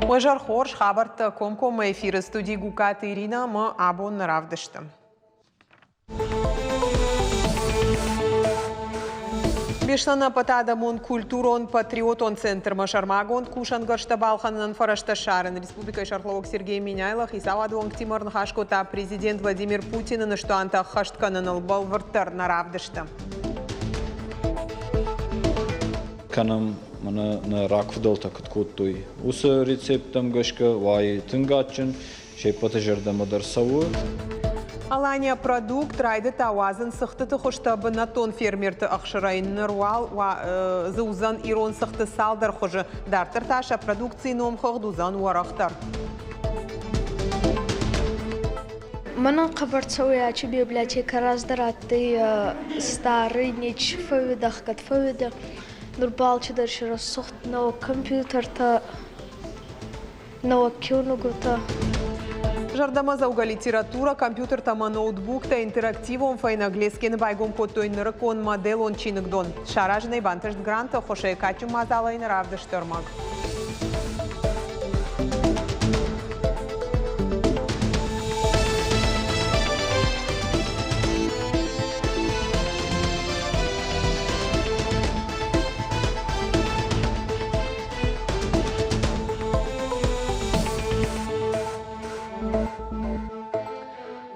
Уӕ зӕр хорз, хабӕрттӕ комкоммӕ эфиры студи Гукаты Ирина ӕмӕ абон нӕ равдысты. Беслӕны ӕппӕтадӕмон культурон-патриотон центрмӕ сӕрмагонд кусӕнгӕрзтӕ балхӕнынӕн фӕрӕзтӕ ссарын республикӕйы сӕргълӕууӕг Сергей Меняйло хицауады уӕнгтимӕ ӕрныхас кодта президент Владимир Путины ныстуантӕ ӕххӕст кӕныныл бӕлвырддӕр нӕ равдысты. Кӕнӕм, мӕнӕ нӕ рагфыдӕлтӕ куыд кодтой, уыцы рецепттӕм гӕсгӕ уайы тынг адджын, се ппӕты зӕрдӕмӕ дӕр цӕуы. Алания продукт райдыдта уадзын цыхтыты хуызтӕ бынӕттон фермерты ӕхсырӕй. Ныр уал дзы уыдзӕн ирон цыхты цалдӕр хуызы. Дарддӕр та сӕ продукцийы номхыгъд уыдзӕн уӕрӕхдӕр. Мӕнӕн хъӕбӕр цӕуй ачи библиотекӕ раздӕр адтӕй старый нечи фӕууидӕ, ӕхгӕд фӕууидӕ. Нур ба алчидӕр си рӕсугъд нӕуӕг компьютертӕ, нӕуӕг киунугутӕ. Зӕрдӕмӕдзӕугӕ литературӕ, компьютертӕ ӕмӕ ноутбуктӕ интерактивон фӕйнӕг Лескены байгом кодтой нырыккон моделон чиныгдон. Саразынӕй бантыст гранты ӕххуысӕй кадджын мадзалӕй нӕ равдысты ӕрмӕг.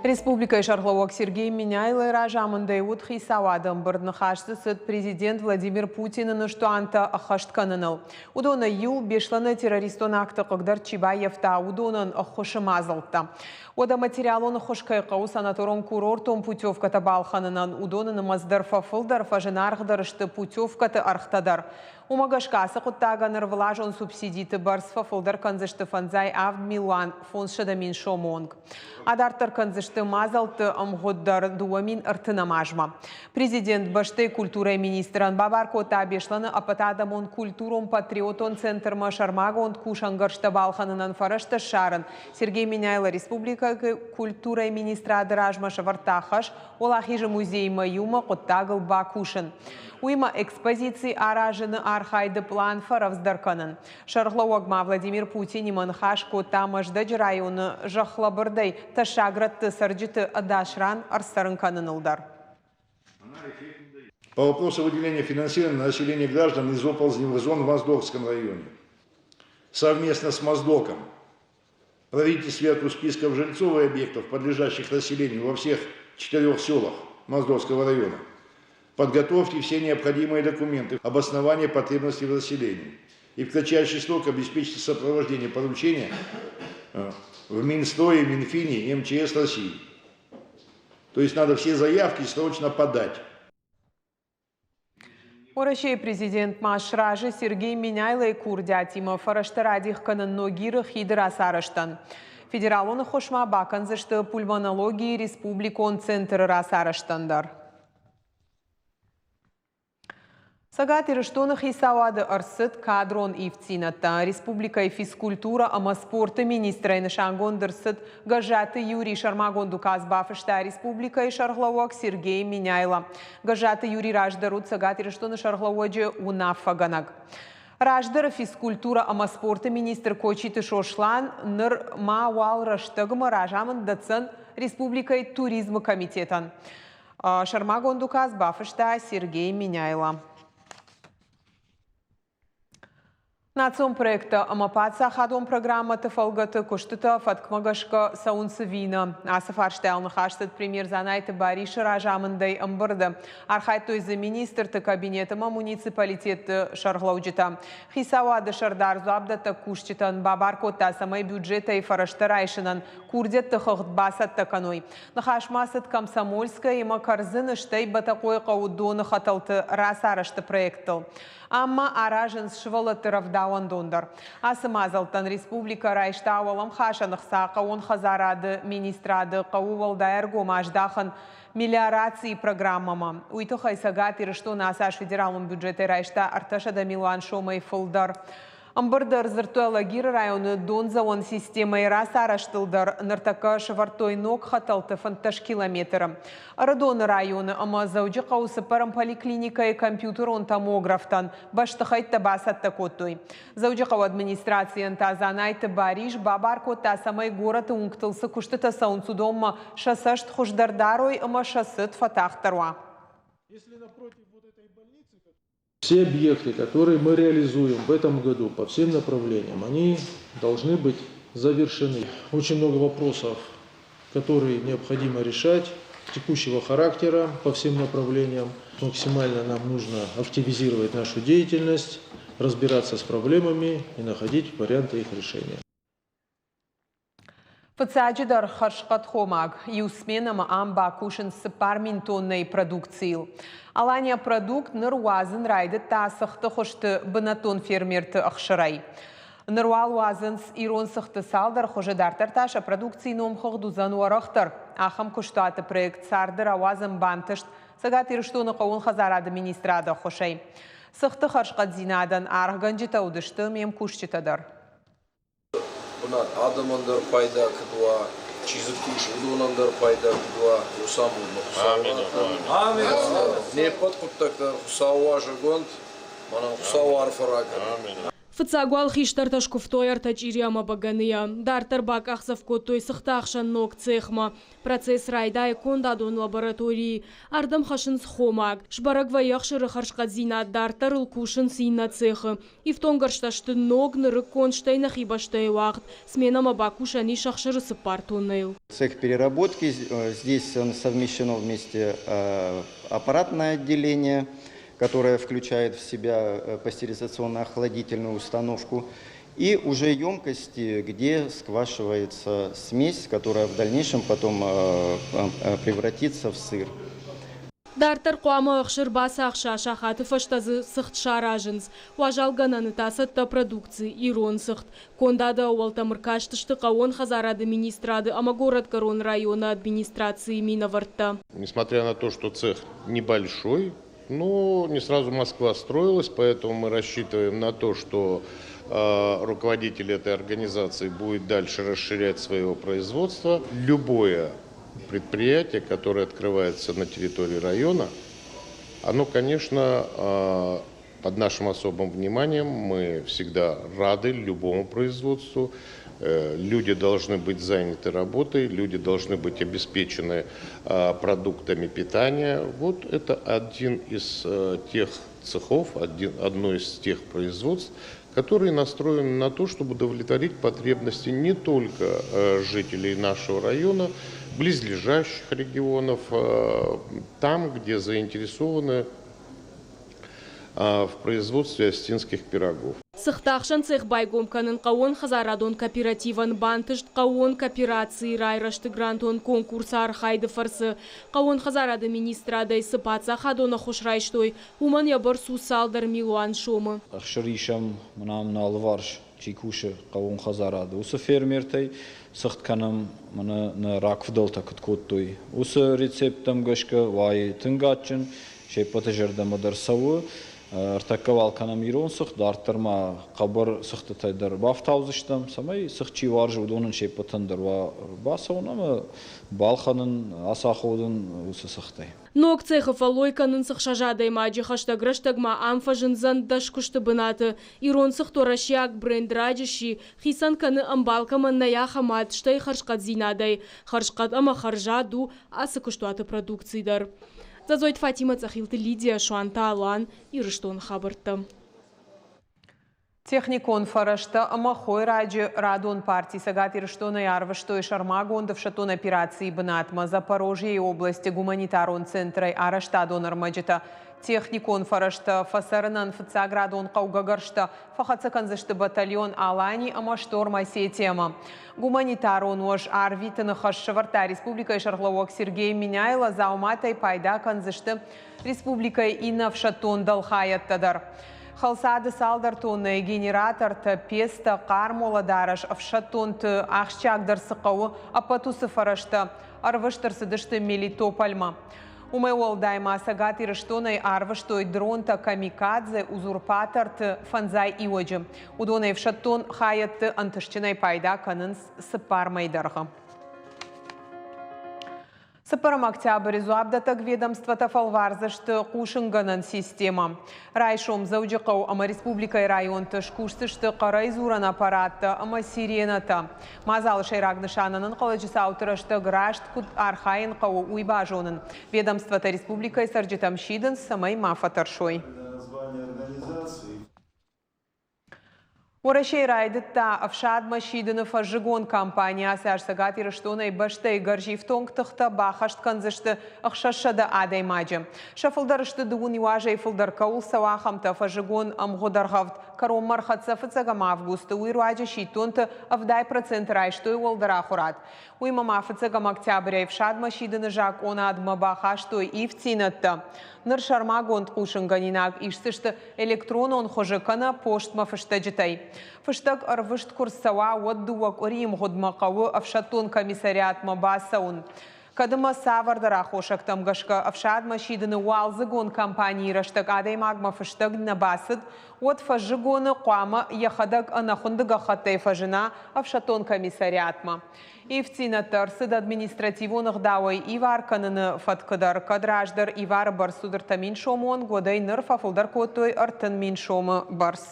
Республикӕйы сӕргълӕууӕг Сергей Меняйлойы разамындӕй уыд хицауады ӕмбырд. Ныхас дзы цыд президент Владимир Путины ныстуантӕ ӕххӕст кӕныныл. Уыдонӕй иу Беслӕны террористон акты хъыгдӕрд чи баййӕфта, уыдонӕн ӕххуысы мадзӕлттӕ. Уӕдӕ материалон ӕххуыс кӕй хъӕуы санаторон-курортон путевкӕтӕ балхӕнынӕн, уыдоны нымӕц дӕр фӕфылдӕр, фӕзынаргъдӕр сты путевкӕты ӕргътӕ дӕр. Уымӕ гӕсгӕ ацы хъуыддагӕн ӕрвылазон субсидиты бӕрц фӕфылдӕр кӕндзысты 507 500 000 сомы онг. Адарддӕр кӕндзысты мадзӕлтты ӕмгъуыд дӕр 2030 азмӕ. Президент бӕстӕйы культурӕйы министрӕн бабар кодта Беслӕны ӕппӕтадӕмон культурон-патриотон центрмӕ сӕрмагонд кусӕнгӕрзтӕ балхӕнынӕн фӕрӕзтӕ ссарын. Сергей Меняйло республикӕйы культурӕйы министрады размӕ сӕвӕрдта хӕс Уӕлахизы музеймӕ иумӕ хъуыддагыл бакусын. Уыимӕ экспозици аразыны архайды пълан фӕрӕвдздӕр кӕнын. Сӕргълӕууӕг ма Владимир Путинимӕ ныхас кодта Мӕздӕджы районы зӕххлӕбырдӕй тӕссаг рӕтты цӕрджыты ӕдас ран ӕрцӕрын кӕныныл дӕр. По вопросу выделения финансирования на население граждан из оползневых зон в Моздокском районе. Совместно с Моздоком проведите сверку списков жильцов и объектов, подлежащих расселению во всех четырех селах Моздокского района. Подготовьте все необходимые документы обоснования потребностей в расселении. И в кратчайший срок обеспечьте сопровождение поручения в Минстрое, Минфине и МЧС России. То есть надо все заявки срочно подать. Уӕрӕсейы президент ма сразы Сергей Меняйлойы курдиатимӕ фӕрӕзтӕ радих кӕнын Ногиры хиды рацарӕзтӕн. Федералон ӕххуыс ма бакӕндзысты пульмонологийы республикон центры рацарӕзтӕн дӕр. Цӕгат Ирыстоны хицауады ӕрцыд кадрон ивддзинӕдтӕ. Республикӕйы физкультурӕ ӕмӕ спорты министрӕй нысангонд ӕрцыд Гӕззаты Юрий сӕрмагонд указ бафыста республикӕйы сӕргълӕууӕг Сергей Меняйло. Гӕззаты Юрий раздӕр уыд Цӕгат Ирыстоны сӕргълӕууӕджы уынаффӕгӕнӕг. Раздӕры физкультурӕ ӕмӕ спорты министр Кочиты Сослан ныр ма уал рӕстӕгмӕ разамынд дӕтдзӕн республикӕйы туризмы комитетӕн. Сӕрмагонд указ бафыста Сергей Меняйло. Национ проекттӕ ӕмӕ паддзахадон программӕты фӕлгӕты куыстытӕ фӕткмӕ гӕсгӕ цӕуынц ӕви нӕ? Ацы фарстайыл ныхас цыд премьер Дзанайты Барисы разамындӕй ӕмбырды. Архайдтой дзы министрты кабинет ӕмӕ муниципалитетты сӕргълӕуджытӕ. Хицауады сӕрдар дзуапдӕттӕг кусджытӕн бабар кодта, цӕмӕй бюджетӕй фӕрӕзтӕ райсынӕн курдиӕтты хыгъд бацӕттӕ кӕной. Ныхас ма цыд Комсомольскӕйы ӕмӕ Кӕрдзыны, стӕй Бӕтӕхъойы хъӕуы доны хӕтӕлты рацарӕзты проекттыл. Ам ма аразынц сывӕллӕтты рӕвдауӕндон дӕр. Ацы мадзӕлттӕн республикӕ райста уӕлӕмхасӕн ӕхца хъӕууон хӕдзарады министрады хъӕуы уӕлдай ӕргом аздахын мелиорацийы программӕмӕ. Уый тыххӕй Цӕгат Ирыстон ацы аз федералон бюджетӕй райста 300 милуан сомӕй фылдӕр. Ӕмбырды ӕрдзырдтой Алагиры районы дондзӕуӕн системӕйы рацарӕзтыл дӕр. Ныртӕккӕ сӕвӕрдтой ног хӕтӕлты 15 километры. Ӕрыдоны районы ӕмӕ Дзӕуджыхъӕуы цыппӕрӕм поликлиникӕйы компьютерон томографтӕн бӕстыхӕйттӕ бацӕттӕ кодтой. Дзӕуджыхъӕуы администрацийӕн та Дзанайты Барис бабар кодта, цӕмӕй горӕты уынгтыл цы куыстытӕ цӕуынц, уыдонмӕ сӕ цӕст хуыздӕр дарой ӕмӕ сӕ цыд фӕтагъддӕр уа. Все объекты, которые мы реализуем в этом году по всем направлениям, они должны быть завершены. Очень много вопросов, которые необходимо решать, текущего характера по всем направлениям. Максимально нам нужно активизировать нашу деятельность, разбираться с проблемами и находить варианты их решения. Фыццаджыдӕр хӕрзхъӕд хомаг. Иу сменӕмӕ ам бакусынц 4000 тоннӕйы продукцийыл. Алания продукт ныр уадзын райдыдта цыхты хуызты бынӕттон фермерты ӕхсырӕй. Ныр уал уадзынц ирон цыхты цалдӕр хуызы, дарддӕр та сӕ продукцийы номхыгъд уыдзӕн уӕрӕхдӕр. Ахӕм куыстуаты проект царды рауадзын бантыст Цӕгат Ирыстоны хъӕууон хӕдзарады министрады ӕххуысӕй. Цыхты хӕрзхъӕддзинадӕн аргъгӕнджытӕ уыдысты ме мкусджытӕ дӕр. Бынат адӕмӕн дӕр пайда куыд уа, чи дзы кусы, уыдонӕн дӕр пайда куыд уа, уыцы амондмӕ Хуыцау раттӕд. Не ппӕт хъуыддӕгтӕ Хуыцау уазӕгонд, мӕнӕн Хуыцау арфӕ ракӕнӕд. Фыццаг уал хистӕртӕ скуывтой ӕртӕ чъири ӕмӕ бӕгӕныйӕ. Дарддӕр бакъахдзӕф кодтой цыхтӕхсӕн ног цехмӕ. Процесс райдайы кондадон лабораторийы. Ардӕм хӕссынц хомаг. Сбӕрӕг вӕййы ӕхсыры хӕрзхъӕддзинад, дарддӕр ыл кусынц иннӕ цехы. Ифтонггӕрзтӕ сты ног, нырыккон, стӕй нӕхи бӕстӕйы уагъд. Сменӕмӕ бакусӕн ис ӕхсыры цыппар тоннӕйыл. Цех переработки, здесь совмещено вместе аппаратное отделение, которое включает в себя пастеризационно-охладительную установку, и уже емкости, где сквашивается смесь, которая в дальнейшем потом превратится в сыр. Дарддӕр хъуамӕ ӕхсыр бацахса, сахаты фӕстӕ дзы цыхт саразынц. Уазалгӕнӕны та цӕттӕ продукци, ирон цыхт. Кондады ӕууӕлтӕм ӕркастысты хъӕууон хӕдзарады министрады ӕмӕ горӕтгӕрон районы администрацийы минӕвӕрттӕ. Несмотря на то, что цех небольшой, но не сразу Москва строилась, поэтому мы рассчитываем на то, что руководитель этой организации будет дальше расширять свое производство. Любое предприятие, которое открывается на территории района, оно, конечно, под нашим особым вниманием. Мы всегда рады любому производству. Люди должны быть заняты работой, люди должны быть обеспечены продуктами питания. Вот это один из тех цехов, одно из тех производств, которые настроены на то, чтобы удовлетворить потребности не только жителей нашего района, близлежащих регионов, там, где заинтересованы в производстве осетинских пирогов. Цыхтахсӕн цех байгом кӕнын хъӕууон хӕдзарадон кооперативӕн бантыст хъӕууон кооперацийы райрӕзты грантон конкурсы архайды фӕрцы. Хъӕууон хӕдзарады министрадӕй цы паддзахадон ӕххуыс райстой, уымӕн йӕ бӕрц у цалдӕр милуан сомы. Ӕхсыр исӕм, мӕнӕ ам нӕ алыварс чи кусы хъӕууон хӕдзарады, уыцы фермертӕй цыхт кӕнӕм, мӕнӕ нӕ рагфыдӕлтӕ куыд кодтой, уыцы рецепттӕм гӕсгӕ уайы тынг адджын, се ппӕты зӕрдӕмӕ дӕр цӕуы. Ӕртӕккӕ уал кӕнӕм ирон цыхт, дарддӕр ма хъӕбӕр цыхтытӕ дӕр бафтаудзыстӕм, цӕмӕй цыхт чи уарзы, уыдонӕн се ппӕтӕн дӕр уа бацӕуын ӕмӕ балхӕнын, ацаходын уыцы цыхтӕй. Ног цехы фӕллой кӕнынц ӕхсӕз адӕймаджы. Хӕстӕг рӕстӕг ма ам фӕзындзӕн 10 куысты бынаты. Ирон цыхт уӕрӕсейаг бренд раджы сси, хицӕн кӕны ӕмбал кӕмӕн нӕй, ахӕм ад, стӕй хӕрзхъӕддзинадӕй. Хӕрзхъӕд ӕмӕ хӕрзад у ацы куыстуаты продукци дӕр. Дзӕдзойты Фатимӕ, Цъӕхилты Лидия, Суанты Алан, Ирыстоны хабӕрттӕ. Техникон фӕрӕзтӕ ӕмӕ хойраджы радон парти Цӕгат Ирыстонӕй арвыстой сӕрмагонд ӕфсӕддон операцийы бынатмӕ Запорожьейы областы гуманитарон центрӕй арӕзтадон ӕрмӕджытӕ, техникон фӕрӕзтӕ, фӕцӕрынӕн фыццаградон хъӕугӕ гӕрзтӕ фӕхӕццӕ кӕндзысты батальон Алани ӕмӕ Шторм Осетия-мӕ. Гуманитарон уӕз арвитыны хӕс сӕвӕрдта республикӕйы сӕргълӕууӕг Сергей Меняйло, дзауматӕй пайда кӕндзысты республикӕйы иннӕ ӕфсӕддон дӕлхайӕдтӕ дӕр. Хӕлцады цалдӕр тоннӕйы генератортӕ, пецтӕ, хъарм уӕлӕдарӕс, ӕфсӕддонты ахсджиагдӕр цы хъӕуы, ӕппӕт уыцы фӕрӕзтӕ ӕрвыст ӕрцыдысты Мелитопольмӕ. Уымӕй уӕлдай ма Цӕгат Ирыстонӕй арвыстой дронтӕ камикадзе, узурпаторты фӕндзай иуӕджы. Уыдонӕй ӕфсӕддон хайӕдты ӕнтыстджынӕй пайда кӕнынц цыппар мӕйы дӕргъы. Цыппӕрӕм октябры дзуапдӕттӕг ведомствотӕ фӕлвардзысты хъусынгӕнӕн системӕ. Райсом Дзӕуджыхъӕу ӕмӕ республикӕйы районты скусдзысты хъӕрӕй дзурӕн аппараттӕ ӕмӕ сиренӕтӕ. Мадзалы сӕйраг нысан ӕнӕнхъӕлӕджы цауты рӕстӕг раст куыд архайын хъӕуы, уый базонын. Ведомствотӕ республикӕйы цӕрджытӕм сидынц, цӕмӕй ма фӕтӕрсой. Уӕрӕсейы райдыдта ӕфсадмӕ сидыны фӕззыгон кампани. Ацы аз Цӕгат Ирыстонӕй бӕстӕйы гӕрзифтонг тыхтӕ баххӕст кӕндзысты 600 адӕймаджы. Сӕ фылдӕр сты дыууын иу азӕй фылдӕр кӕуыл цӕуы, ахӕмтӕ. Фӕззыгон ӕмгъуыдӕргъӕвд кӕронмӕ ӕрхӕццӕ фыццӕгӕм августы. Уый руаджы сидтонты 70% райстой уӕлдӕр ахуырад. Уыимӕ ма фыццӕгӕм октябрӕй ӕфсадмӕ сидыны закъонадмӕ бахастой ивддзинӕдтӕ. Ныр сӕрмагонд хъусынгӕнинаг исдзысты электронон хуызы кӕнӕ постмӕ фыстӕджытӕй. Фыстӕг ӕрвыст куы рцӕуа, уӕд дыууӕ къуырийы мгъуыдмӕ хъӕуы ӕфсӕддон комиссариатмӕ бацӕуын. Кӕд ӕмӕ цавӕрдӕр аххосӕгтӕм гӕсгӕ ӕфсадмӕ сидыны уалдзыгон кампанийы рӕстӕг адӕймагмӕ фыстӕг нӕ бацыд, уӕд фӕззыгоны хъуамӕ йӕхӕдӕг ӕнӕхуынды гӕххӕттӕй фӕзына ӕфсӕддон комиссариатмӕ. Ивддзинӕдтӕ ӕрцыд административон ӕгъдауӕй ивар кӕныны фӕткы дӕр. Кӕд раздӕр ивары бӕрц уыд 3000 сомы онг, уӕд ӕй ныр фӕфылдӕр кодтой 30 000 сомы бӕрц.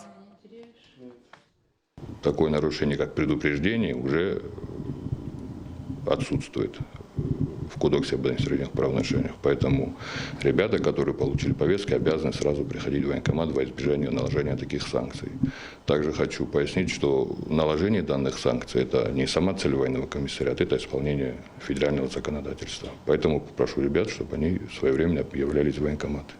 Такое нарушение, как предупреждение, уже отсутствует в Кодексе об административных правонарушениях. Поэтому ребята, которые получили повестки, обязаны сразу приходить в военкомат во избежание наложения таких санкций. Также хочу пояснить, что наложение данных санкций – это не сама цель военного комиссариата, это исполнение федерального законодательства. Поэтому попрошу ребят, чтобы они своевременно являлись в военкоматы.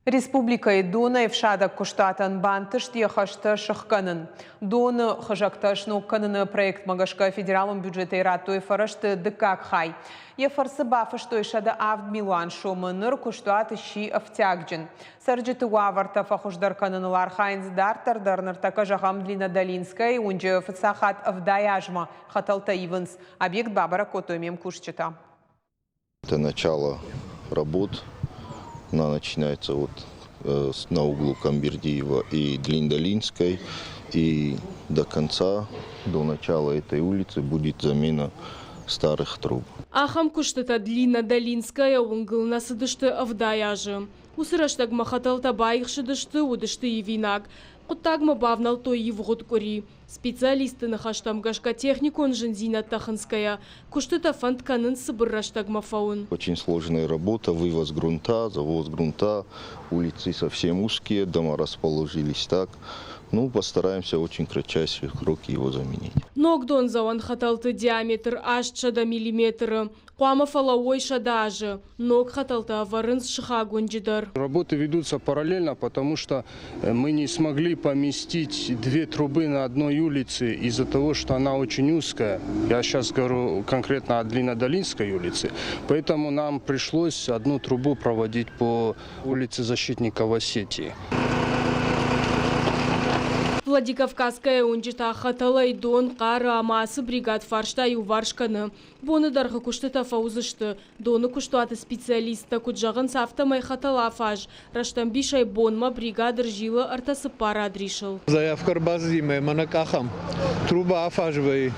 Республикӕйы донӕфсадӕг куыстуатӕн бантыст йӕ хӕстӕ сыхгӕнын. Доны хызӕгтӕ сног кӕныны проектмӕ гӕсгӕ федералон бюджетӕй радтой фӕрӕзты дыккаг хай. Йӕ фӕрцы бафыстой 107 милуан сомы. Ныр куыстуат сси ӕфтиагджын. Цӕрджыты уавӕртӕ фӕхуыздӕр кӕныныл архайынц дарддӕр дӕр. Ныртӕккӕ, зӕгъӕм, Длиннодолинскӕйы уынджы фыццаг хатт 70 азмӕ хӕтӕлтӕ ивынц. Объект бабӕрӕг кодтой ме мкусджытӕ. Это начало работ. Она начинается вот на углу Камбердиева и Длиндолинской. И до конца, до начала этой улицы будет замена старых труб. Ахӕм куыстытӕ Длиннодолинская уынгыл нӕ цыдысты 70 азы. Уыцы рӕстӕгмӕ хӕтӕлтӕ баихсыдысты, уыдысты ивинаг. Хъуыддагмӕ бавнӕлдтой ивгъуыд къуыри. Специалистты ныхӕстӕм гӕсгӕ техникон зындзинӕдтӕ хынцгӕйӕ, куыстытӕ фӕнд кӕнынц цыбыр рӕстӕгмӕ фӕуын. Очень сложная работа, вывоз грунта, завоз грунта, улицы совсем узкие, дома расположились так. Ну, постараемся очень кратчайшие сроки его заменить. Ног дондзӕуӕн хӕтӕлты диаметр 800 миллиметры. Хъуамӕ фӕлӕууой 100 азы. Ног хӕтӕлтӕ ӕвӕрынц сыхаг уынджы дӕр. Работы ведутся параллельно, потому что мы не смогли поместить две трубы на одной улице из-за того, что она очень узкая. Я сейчас говорю конкретно о Длиннодолинской улице. Поэтому нам пришлось одну трубу проводить по улице Защитников Осетии. Владикавказская уынджы та хӕтӕлӕй дон хъары ӕмӕ ацы бригад фарста иуварс кӕны. Боны дӕргъы куыстытӕ фӕуыдзысты. Доны куыстуаты специалисттӕ куыд зӕгъынц, афтӕмӕй хӕтӕл афаз. Рӕстӕмбисӕй бонмӕ бригад ӕрзилы ӕртӕ-цыппар адрисыл. Заявка ӕрбацыди ӕмӕ нӕ къахӕм. Труба афаз вӕййы.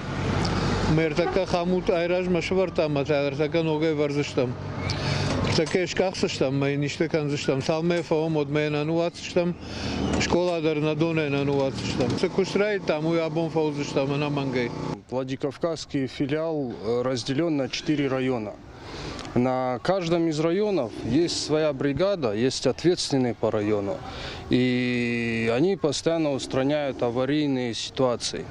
Мӕ ӕртӕккӕ хамут айразмӕ сӕвӕрдтам ӕмӕ та ӕртӕккӕ ногӕй вӕрдзыстӕм. Ӕртӕккӕ скъахдзыстӕм ӕмӕ йын исты кӕндзыстӕм. Цалынмӕ фӕуӕм, уӕдмӕ йӕ нӕ ныууадздзыстӕм. Скъола дӕр нӕ донӕй нӕ ныууадздзыстӕм. Цы куыст райдыдтам, уый абон фӕуыдзыстӕм ӕнӕмӕнгӕй. Владикавказский филиал разделен на четыре района. На каждом из районов есть своя бригада, есть ответственные по району. И они постоянно устраняют аварийные ситуации,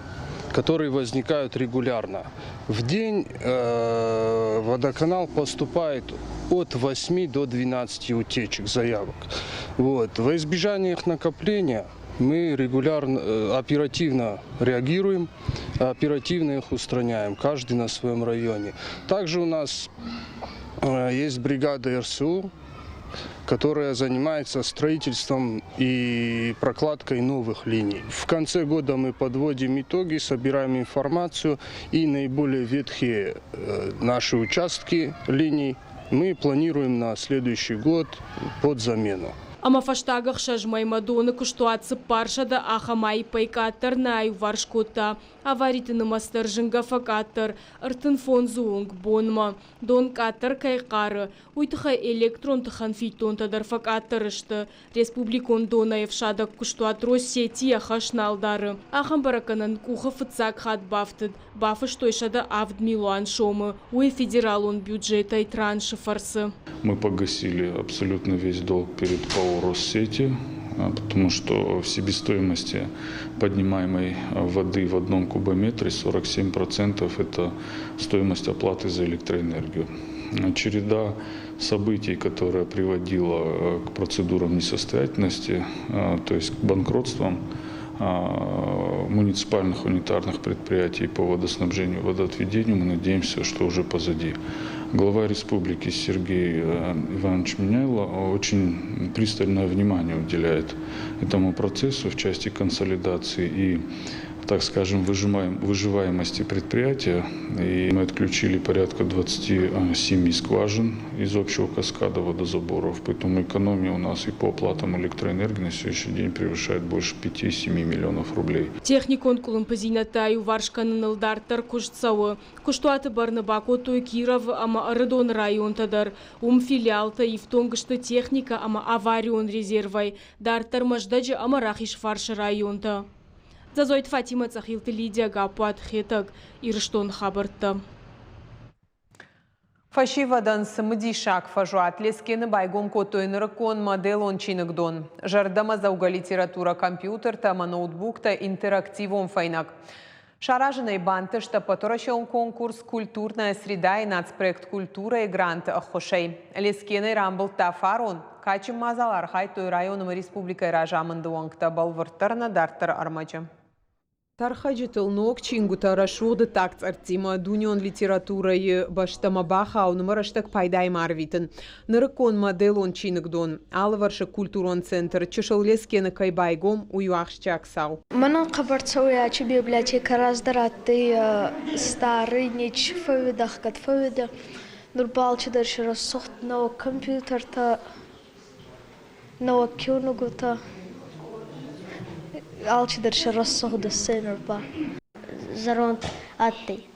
которые возникают регулярно. В день водоканал поступает от 8 до 12 утечек, заявок. Вот. Во избежание их накопления мы регулярно, оперативно реагируем, оперативно их устраняем, каждый на своем районе. Также у нас есть бригада РСУ, которая занимается строительством и прокладкой новых линий. В конце года мы подводим итоги, собираем информацию и наиболее ветхие наши участки линий Мы планируем на следующий год под замену. Ӕмӕ фӕстаг ӕхсӕз мӕймӕ доны куыстуат 400 ахӕм аиппӕй къаддӕр нӕ аиуварс кодта. Авариты нымӕц дӕр зынгӕ фӕкъаддӕр 35-ы онг бонмӕ. Дон къаддӕр кӕй хъары, уый тыххӕй электрон тыхӕн фиддонтӕ дӕр фӕкъаддӕр сты. Республикон донӕй ӕфсадӕг куыстуат Россети йӕ хӕс нал дары. Ахӕм бӕрӕггӕнӕн къухы фыццаг хатт бафтыд. Бафыстой 107 милуан сомы, уый федералон бюджетӕй траншы фӕрцы. Мы погасили абсолютно весь долг перед ПАО «Россети», потому что в себестоимости поднимаемой воды в одном кубометре 47% это стоимость оплаты за электроэнергию. Череда событий, которая приводила к процедурам несостоятельности, то есть к банкротствам муниципальных унитарных предприятий по водоснабжению и водоотведению, мы надеемся, что уже позади. Глава республики Сергей Иванович Меняйло очень пристальное внимание уделяет этому процессу в части консолидации и, так скажем, выживаемости предприятия. И мы отключили порядка 27 скважин из общего каскада водозаборов. Поэтому экономия у нас и по оплатам электроэнергии на сегодняшний день превышает больше 5-7 миллионов рублей. Техникон къуылымпыдзинӕдтӕ аиуварс кӕныныл дарддӕр куыст цӕуы. Куыстуаты бӕрны бакодтой Кировы ӕмӕ Ӕрыдоны районтӕ дӕр. Уым филиалтӕ ифтонг сты техникӕ ӕмӕ аварион резервӕй. Дарддӕр Мӕздӕджы ӕмӕ Рахизфарсы районтӕ. Дзӕзойты Фатимӕ, Цъӕхилты Лидия, Гаппуат Хетӕг, Ирыстоны хабӕрттӕ. Фӕсивӕдӕн цымыдисаг фӕзуат Лескены байгом кодтой нырыккон моделон чиныгдон. Зӕрдӕмӕдзӕугӕ литературӕ, компьютертӕ ӕмӕ ноутбуктӕ, интерактивон фӕйнӕг. Саразынӕй бантыст ӕппӕтуӕрӕсеон конкурс «Культурная среда» нацпроект «Культура-йы» гранты ӕххуысӕй. Лескенӕй рамбылдта фарон. Кадджын мадзал архайдтой районы ӕмӕ республикӕйы разамынды уӕнгтӕ, бӕлвырддӕр нӕ дарддӕры ӕрмӕджы. Тӕрхӕджытыл ног чингуытӕ рӕсугъд ӕддагцъӕрттимӕ дунеон литературӕйы бӕстӕмӕ бахауын ӕмӕ рӕстӕг пайдаимӕ арвитын. Нырыккон моделон чиныгдон, алывӕрсыг культурон центр Чысыл Лескены кӕй байгом, уый у ахсджиаг цау. Мӕнӕн хъӕбӕр цӕуй ачи библиотекӕ раздӕр адтӕй старый, нечи фӕууидӕ, ӕхгӕд фӕууидӕ. Нур ба алчидӕр си рӕсугъд нӕуӕг компьютертӕ, нӕуӕг киунугутӕ. Алчидӕр си рӕсугъд иссӕй нур ба. Зӕронд адтӕй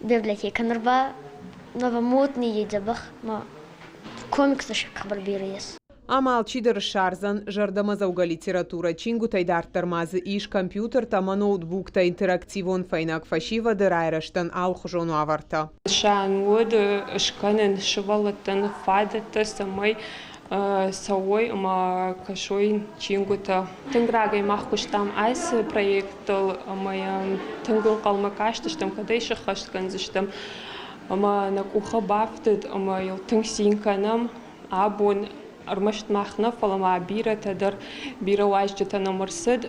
библиотекӕ, нур ба новомодный дзӕбӕх ма комикстӕ хъӕбӕр берӕ ес. Ам алчидӕр ссардзӕн зӕрдӕмӕдзӕугӕ литературӕ. Чингуытӕй дарддӕр ма дзы ис компьютертӕ ӕмӕ ноутбуктӕ, интерактивон фӕйнӕг, фӕсивӕды райрӕзтӕн алыхуызон уавӕртӕ. Нысан уыд скӕнын сывӕллӕттӕн фадӕттӕ, цӕмӕй цӕуой ӕмӕ кӕсой чингуытӕ. Тынг рагӕй мах куыстам ацы проектыл ӕмӕ йӕм тынг ӕнхъӕлмӕ кастыстӕм, кӕд ӕй сӕххӕст кӕндзыстӕм. Ӕмӕ нӕ къухы бафтыд ӕмӕ йыл тынг цин кӕнӕм. Абон ӕрмӕст мах нӕ, фӕлӕ ма бирӕтӕ дӕр, бирӕ уазджытӕ нӕм ӕрцыд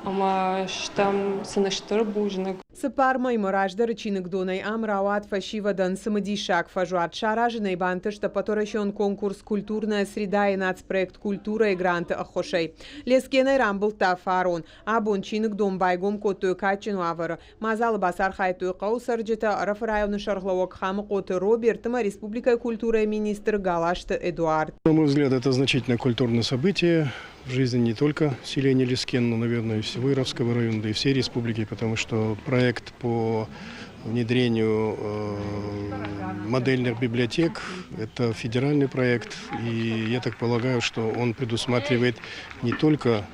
ӕмӕ стӕм сын стыр бузныг. Цыппар мӕймӕ раздӕры чиныгдонӕй ам рауад фӕсивӕдӕн цымыдисаг фӕзуат. Саразынӕй бантыст ӕппӕтуӕрӕсеон конкурс «Культурная среда»-йы нацпроект «Культура-йы» гранты ӕххуысӕй. Лескенӕй рамбылдта фарон. Абон чиныгдон байгом кодтой кадджын уавӕры. Мадзалы бацархайдтой хъӕуы цӕрджытӕ, Ӕрӕфы районы сӕргълӕууӕг Хамыхъоты Роберт ӕмӕ республикӕйы культурӕйы министр Галазты Эдуард. На мой взгляд, это значительное культурное событие в жизни не только селения Лескен, но, наверное, и всего Ировского района, да и всей республики, потому что проект по внедрению модельных библиотек – это федеральный проект, и я так полагаю, что он предусматривает не только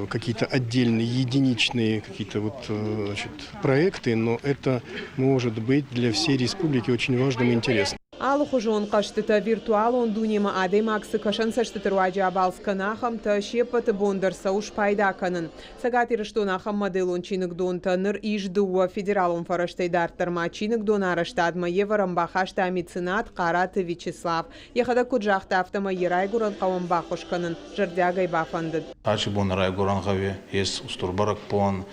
какие-то отдельные, единичные какие-то вот, значит, проекты, но это может быть для всей республики очень важным и интересным. Алыхуызон хъӕзтытӕ, виртуалон дунемӕ адӕймаг цы кӕсӕнцӕстыты руаджы абалц кӕны, ахӕмтӕ се ппӕты бон дӕр цӕуы спайда кӕнын. Цӕгат Ирыстоны ахӕм моделон чиныгдонтӕ ныр ис дыууӕ. Федералон фӕрӕзтӕй дарддӕр ма чиныгдон арӕзтадмӕ йе вӕрӕн бахаста меценат Хъараты Вячеслав. Йӕхӕдӕг куыд загъта, афтӕмӕй йӕ райгуырӕн хъӕуӕн баххуыс кӕнын зӕрдиагӕй бафӕндыд. Аци бон райгурӕн гъӕуи ес устур бӕрӕгбон.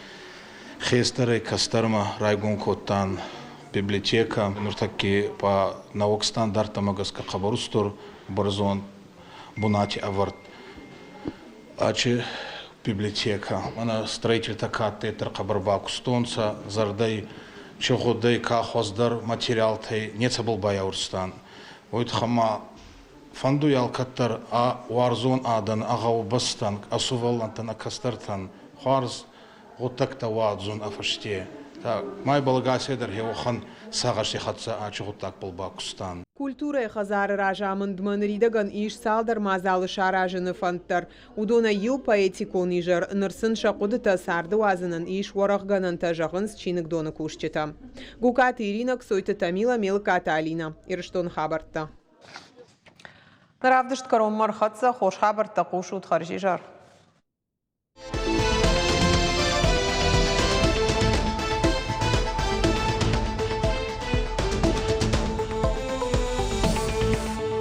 Хестӕрӕй кӕстӕрмӕ райгон кодтан библиотекӕ. Нуртӕкки по наук стандарттӕмӕ гӕсгӕ хъӕбӕр устур бӕрзонд бунати ӕвӕрд ачи библиотекӕ. Мӕнӕ строительтӕ ка адтӕй, дӕр хъӕбӕр бакустонцӕ, зӕрдӕй чи гъудӕй, ка хуӕздӕр материалтӕй нецӕбӕл байаурстан. Уой туххӕй ма фӕндуй алкӕддӕр ӕ уарзон адӕн, ӕ гъӕубӕстӕн, ӕ сувӕллӕнттӕн, ӕ кӕстӕртӕн хуарз гъуддӕгтӕ уадзун ӕ фӕсте. Ма ибӕл ӕгасейдӕр хеуӕхӕн сагъӕси хӕццӕ ачи гъуддагбӕл бакустан. Культурӕйы хӕдзары разамындмӕ ныридӕгӕн ис цалдӕр мадзалы саразыны фӕнд дӕр. Уыдонӕй иу поэтикон изӕр, ныр сын сӕ хъуыдытӕ царды уадзынӕн ис уӕрӕхгӕнӕнтӕ, зӕгъынц чиныгдоны кусджытӕ. Гукаты Иринӕ, Кцойты Тамила, Мелыкаты Алинӕ. Ирыстоны хабӕрттӕ. Равдыст кӕронмӕ ӕрхӕццӕ. Хорз хабӕрттӕ хъусут. Хӕрзизӕр.